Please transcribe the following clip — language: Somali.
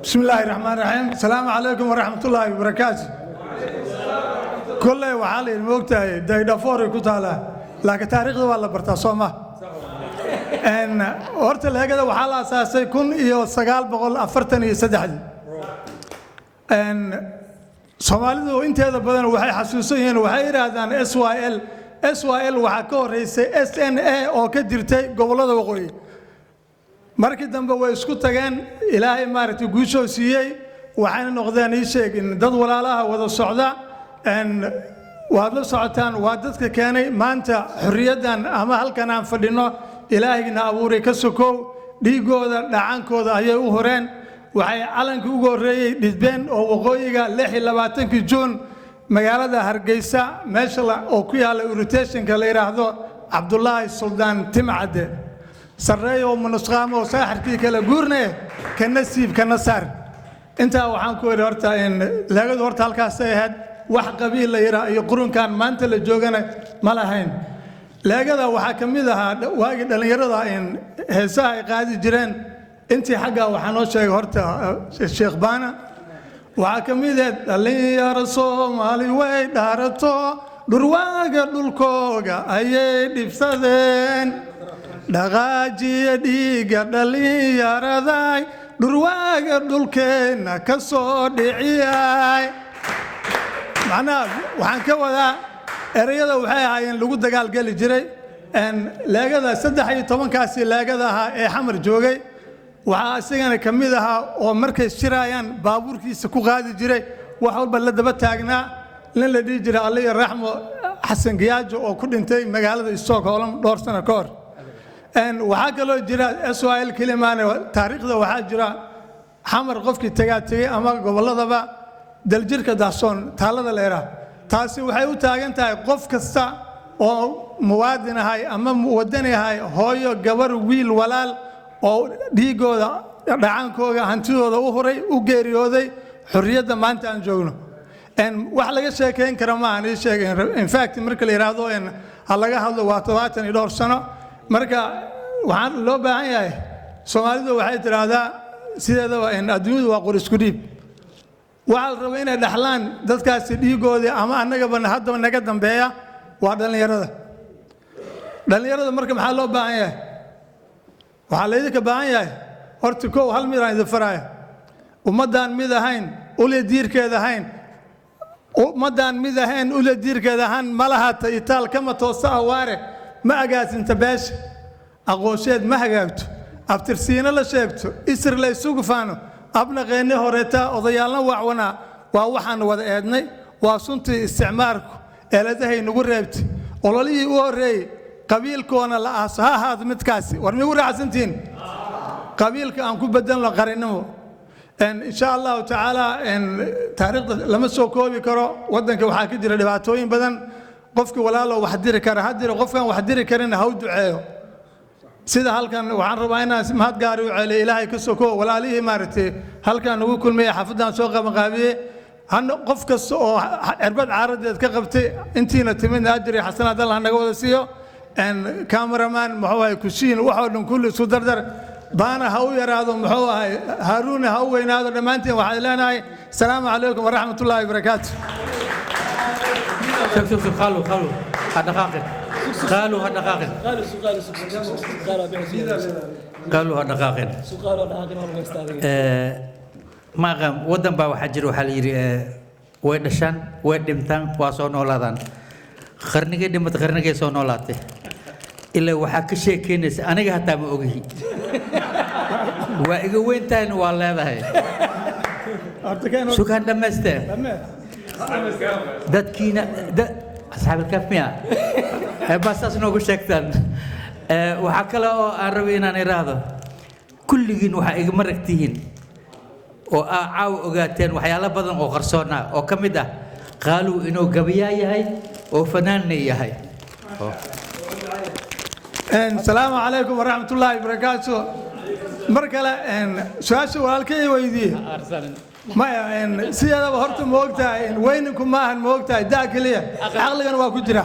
بسم الله الرحمن الرحيم. السلام عليكم ورحمة الله وبركاته. Kolley waxaa la yidhi, moogtahay, daydhafoor ku taalaa, laakiin taariikhda waa la bartaa, soo ma? Horta Leegada waxaa la asaasay 1943-dii. Soomaalidu inteeda badan waxay xasuusan yihiin, waxay yidhaahdaan SYL. SYL waxaa ka horreysay SNA oo ka jirtay gobollada waqooyi. Markii dambe way isku tageen, Ilaahay maaragtay guushoo siiyey, waxayna noqdeen, ii sheeg, dad walaalaha wada socda. Waad la socotaan, waa dadka keenay maanta xorriyaddan ama halkan aan fadhinno. Ilaahayna abuuray ka sokow, dhiiggooda, dhacaankooda ayay u horeen. Waxay calankii ugu horreeyey dhisbeen oo waqooyiga 26-kii Juun, magaalada Hargeysa, meesha oo ku yaalla rotationka la yidhaahdo Cabdulaahi Suldaan Timcadde. Sarreeyo munusqaamo oo saaxirkii kala guurne, kana siib kana saar. Intaa waxaan ku idhi, horta Leegadu horta halkaasay ahayd. Wax qabiil la yidhaa iyo qurunkan maanta la joogana ma lahayn. Leegada waxaa ka mid ahaa waagii dhallinyarada heesaha ay qaadi jireen. Intii xaggaa waxaa noo sheegay horta Sheekh Baana. Waxaa ka mid ahayd: "Dhallinyaro Soomaali way dhaarato, dhurwaaga dhulkooga ayay dhibsadeen. Dhaqaajiya dhiigga dhallinyaraday, dhurwaaga dhulkeenna ka soo dhiciyay." Macnaha waxaan ka wadaa, ereyada waxay ahaayeen lagu dagaalgeli jiray Leegada. 13-kaasi Leegada ahaa ee Xamar joogay, waxaa isagana ka mid ahaa oo markay shiraayaan baabuurkiisa ku qaadi jiray, wax walba la daba taagnaa, nin la dhihi jiray, Alla raxmo, Xasan Giyaajo, oo ku dhintay magaalada Stockholm dhowr sano ka hor. Waxaa kaloo jira SYL kelimaane, taariikhda waxaa jira Xamar qofkii tagaa tegey ama gobolladaba, Daljirka Dahsoon taalada leeraha. Taasi waxay u taagan tahay qof kasta oo muwaadin ahay ama wadani ahay, hooyo, gabar, wiil, walaal, oo dhiigooda, dhacaankooga, hantidooda u huray, u geeriyooday xorriyadda maanta aan joogno. Wax laga sheekayn kara maahan, ii sheeg. In fact, marka la yidhaahdo ha laga hadlo, waa 70 iyo dhowr sano. Marka waxaan loo baahan yahay, Soomaalidu waxay tidhaahdaa sideedaba, adduunyadu waa qor isku dhiib. Waxaa la rabaa inay dhaxlaan dadkaasi dhiigoodii ama annagaba haddaba naga dambeeya waa dhallinyarada. Dhallinyarada marka maxaa loo baahan yahay? Waxaa laydinka baahan yahay horta kow, hal midaan idin faraya: ummaddaan mid ahayn, ulya diirkeed ahayn, ummaddaan mid ahayn, ulya diirkeed ahaan ma lahata itaal, kama toosa awaare, ma agaasinta beesha, aqoonsheed ma hagaagto, abtirsiino la sheegto, isir la isugu faano, abnaqeenni horeeta, odayaalna wacwanaa. Waa waxaan wada eednay, waa suntii isticmaarku eeladahay nagu reebtay, ololihii u horreeyey qabiilkoona la aaso ha ahaado midkaasi. War migu raacsantihiin? Qabiilka aan ku bedelno qarinnimo, insha Allahu tacaala. Taariikhda lama soo koobi karo. Waddanka waxaa ka jira dhibaatooyin badan. Qofkii walaalo wax diri kara ha diro, qofkaan wax diri karinna ha u duceeyo. Sida halkan waxaan rabaa inaan mahad gaari u celiyo, Ilaahay ka soko, walaalihii maaragtay halkan nagu kulmaya, xaafaddan soo qabanqaabiyey. Qof kasta oo cirbad caaradeed ka qabtay, intiina timidna, ajir iyo xasanaad Allah naga wada siiyo. Cameraman muxuu ahay, kushiin, waxoo dhan kulli isku dardar, Baana ha u yaraado, muxuu ahay, Haaruuna ha u weynaado. Dhammaantiin waxaan leenahay asalaamu calaykum waraxmat ullaahi wabarakaatu. شوف شوف شوف، خالو خالو، هدقاقن، خالو هدقاقن، خالو هدقاقن. Ma aqaan, waddan baa waxaa jira, waxaa la yidhi way dhashaan, way dhintaan, waa soo noolaadaan. Qarnigay dhimatay, qarnigay soo noolaatay. Ilaa waxaa ka sheekeynaysa aniga hataa ma ogihi, waa iga weyn tahayna, waa leedahay. Sukaan dhammaystee dadkiina asxaabilkaaf miya baa saas noogu sheegtaan. Waxaa kale oo aan rabay inaan iraahdo, kulligiin waxaa igama ragtihiin oo aa caawa ogaateen waxyaalo badan oo qarsoon ah, oo ka mid ah Qaaluu inuu gabayaa yahay oo fanaanna yahay. Asalaamu calaykum waraxmat ullaahi wabarakaatu. Mar kale su-aasha walaalkay weydiiye, maya, sideedaba horta ma ogtahay, weyninku maahan, ma ogtahay, daa keliya, caqligana waa ku jira.